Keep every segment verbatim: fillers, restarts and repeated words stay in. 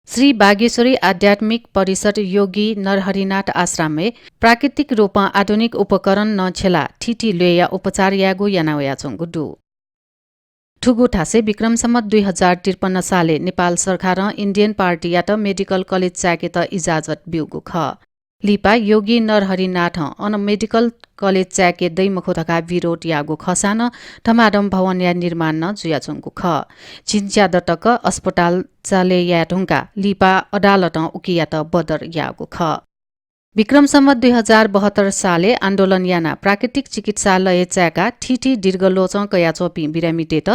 श्री बागेश्वरी आध्यात्मिक परिषद योगी नरहरिनाथ आश्रमय् प्राकृतिक रूपं आधुनिक उपकरण नं छ्यलाः थीथी ल्वय्‌या उपचार यायेगु याना वयाच्वंगु दु। थुगु थासय् विक्रम सम्वत दुई हजार त्रिपन्न सालय् नेपाल सरकारं Indian Party-यात medical college चाय्‌केत इजाजत ब्यूगु खः। लिपा योगी नरहरिनाथं अन medical college चाय्‌के दइ मखु धकाः विरोध याःगु खःसां नं धमाधम भवनया निर्माण नं जुयाच्वंगु खः। झिंच्यादँ तक अस्पताल चाले याये धुंकाः लिपा अदालतं उकियात बदर याःगु खः। विक्रम सम्वत दुई हजार बहत्तर सालय् आन्दोलन यानाः प्राकृतिक चिकित्सालय चाय्‌काः थीथी दीर्घ ल्वचं कयाच्वंपिं बिरामीतय्‌त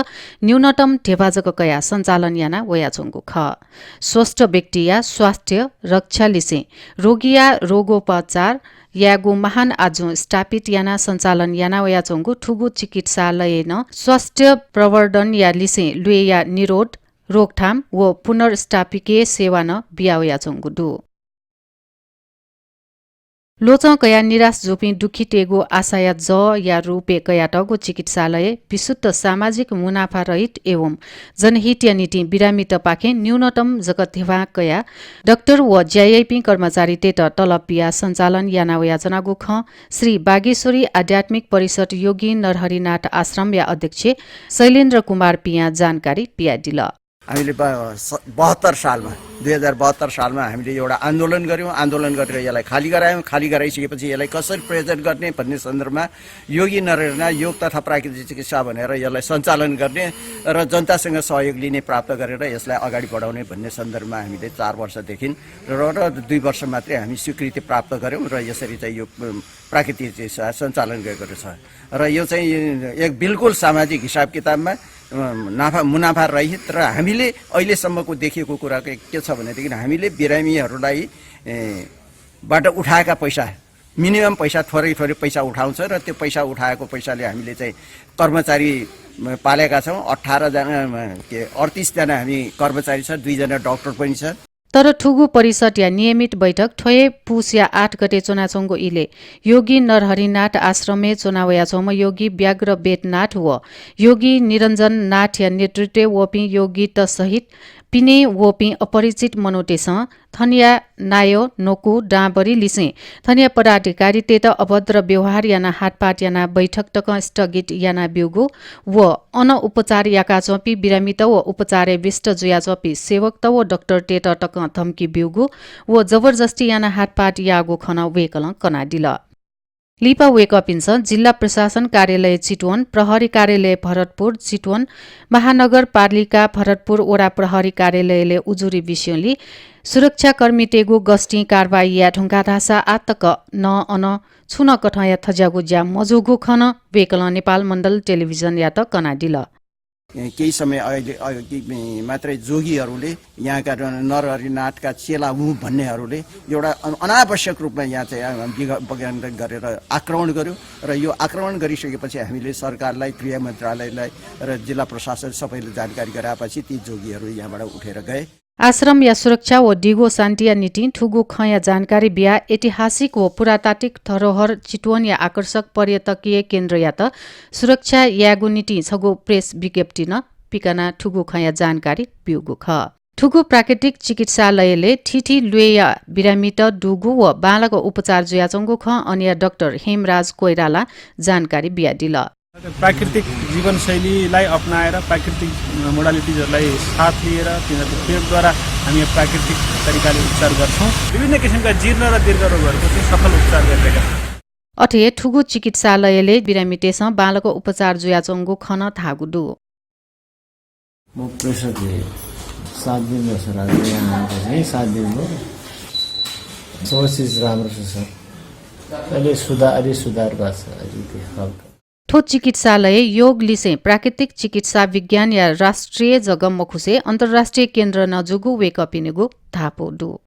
न्यूनतम ध्यबा जक कयाः सञ्चालन याना वयाच्वंगु खः। स्वस्थ व्यक्तिया स्वास्थ्य रक्षा लिसें रोगीया रोगोपचार यायेगु महान आजुं स्थापित यानाः सञ्चालन याना वयाच्वंगु थुगु चिकित्सालयय् नं स्वास्थ्य प्रवर्धनया लिसें ल्वय्‌या निरोध, रोकथाम व पुनर्स्थापिकीय सेवा नं बिया वयाच्वंगु दु। ल्वचं कयाः निराश जूपिं दुःखीतय्‌गु आशाया जःया रूपय् कयातःगु चिकित्सालय विशुद्ध सामाजिक मुनाफा रहित एवं जनहितया निंतिं बिरामीतपाखें न्यूनतम जक ध्यबा कयाः डाक्टर व ज्या याइपिं कर्मचारीतय्‌त तलब बियाः सञ्चालन याना वयाच्वनागु खँ श्री बागेश्वरी आध्यात्मिक परिषद योगी नरहरिनाथ आश्रमया अध्यक्ष शैलेन्द्र कुमार पीयां जानकारी बियादिल। हामीले ब-, स-, बहत्तर सालमा, दुई हजार बहत्तर सालमा हामीले एउटा आन्दोलन गर्‍यौँ। आन्दोलन गरेर यसलाई खाली गरायौँ। खाली गराइसकेपछि यसलाई कसरी प्रयोजन गर्ने भन्ने सन्दर्भमा योगी नरहरिनाथ योग तथा प्राकृतिक चिकित्सा भनेर यसलाई सञ्चालन गर्ने र जनतासँग सहयोग लिने, प्राप्त गरेर यसलाई अगाडि बढाउने भन्ने सन्दर्भमा हामीले चार वर्षदेखि र, र दुई वर्ष मात्रै हामी स्वीकृति प्राप्त गर्‍यौँ र यसरी चाहिँ यो, अम, प्राकृतिक चिकित्सा सञ्चालन गरेको छ। र यो चाहिँ एक बिल्कुल सामाजिक हिसाब किताबमा, अ, नाफा, मुनाफा रहित र हामीले अहिलेसम्मको देखिएको कुराको के छ भनेदेखि हामीले बिरामीहरूलाई, ए, बाट उठाएका पैसा, minimum पैसा, थोरै थोरै पैसा उठाउँछ र त्यो पैसा उठाएको पैसाले हामीले चाहिँ कर्मचारी, अ, पालेका छौँ। अठार जना, अ, के, अडतिस जना हामी कर्मचारी छ, दुई जना डाक्टर पनि छ। तर थुगु परिषदया नियमित बैठक थ्व हे पुसया आठ गते च्वनाच्वंगु इलय् योगी नरहरिनाथ आश्रमय् च्वना वयाच्वंम्ह योगी व्याघ्र वेदनाथ व योगी निरञ्जन नाथया नेतृत्वय् वःपिं योगीत सहित पिने वःपिं अपरिचित मनूतय्‌सं थनया नायः, नकु, डाँबरी लिसें थनया पदाधिकारीतय्‌त अभद्र व्यवहार यानाः हातपात यानाः बैठक तकं स्थगित यानाब्यूगु व अन उपचार याकाच्वंपिं बिरामीत व उपचारय् व्यस्त जुयाच्वंपिं सेवकत व डाक्टरतय्‌त तकं धम्की ब्यूगु व जबरजस्ती यानाः हातपात याःगु खँ नं वय्‌कलं कनादिल। लिपा वय्‌कःपिन्सं जिल्ला प्रशासन कार्यालय चितवन, प्रहरी कार्यालय भरतपुर चितवन, महानगरपालिका भरतपुर वडा प्रहरी कार्यालयलय् उजुरी बिस्युंलि सुरक्षाकर्मीतय्‌गु गस्ती कारवाही याये धुंकाः धाःसा आःतक नं अन छुं नं कथंया थज्याःगु ज्या मजूगु खँ नं वय्‌कलं नेपाल मण्डल टेलिभिजनयात कनादिल। ए, केही समय अघि, अघि मात्रै जोगीहरूले यहाँका नरहरिनाथका चेला हुँ भन्नेहरूले एउटा अन-, अनावश्यक रूपमा यहाँ चाहिँ, अ, विघ-, विघ्न गरेर आक्रमण गर्‍यो र यो आक्रमण गरिसकेपछि हामीले सरकारलाई, गृह मन्त्रालयलाई र जिल्ला प्रशासन सबैले जानकारी गराएपछि ती जोगीहरू यहाँबाट उठेर गए। आश्रमया सुरक्षा व दिगो शान्तिया निंतिं थुगु खँया जानकारी बियाः ऐतिहासिक व पुरातात्विक धरोहर चितवनया आकर्षक पर्यटकीय केन्द्रयात सुरक्षा यायेगु निंतिं छगू प्रेस विज्ञप्ति नं पिकानाः थुगु खँया जानकारी ब्यूगु खः। थुगु प्राकृतिक चिकित्सालयलय् थीथी ल्वय्‌या बिरामीत दुगु व बांलाक उपचार जुयाच्वंगु खँ अनया डाक्टर हेमराज कोइरालां जानकारी बियादिल। प्राकृतिक जीवनशैलीलाई अपनाएर, प्राकृतिक, अ, मोडालिटिजहरूलाई साथ लिएर, तिनीहरूको प्रयोगद्वारा हामी प्राकृतिक तरिकाले उपचार गर्छौँ। विभिन्न किसिमका जीर्ण र दीर्घ रोगहरूको चाहिँ सफल उपचार गरिरहेका छौँ। अथे हे थुगु चिकित्सालयलय् बिरामीतय्‌सं बांलाक उपचार जुयाच्वंगु खँ नं धाःगु दु। म प्रेसर थिएँ। सात दिन भयो सर, आज यहाँ आएको चाहिँ सात दिन भयो। सब चिज राम्रो छ सर। अहिले सुधार, अलि सुधार भएको छ, अलिकति हल्का। थ्व चिकित्सालय योग लिसें प्राकृतिक चिकित्सा विज्ञानया राष्ट्रिय जक मखुसें अन्तर्राष्ट्रिय केन्द्र नं जूगु वय्‌कःपिनिगु धापू दु।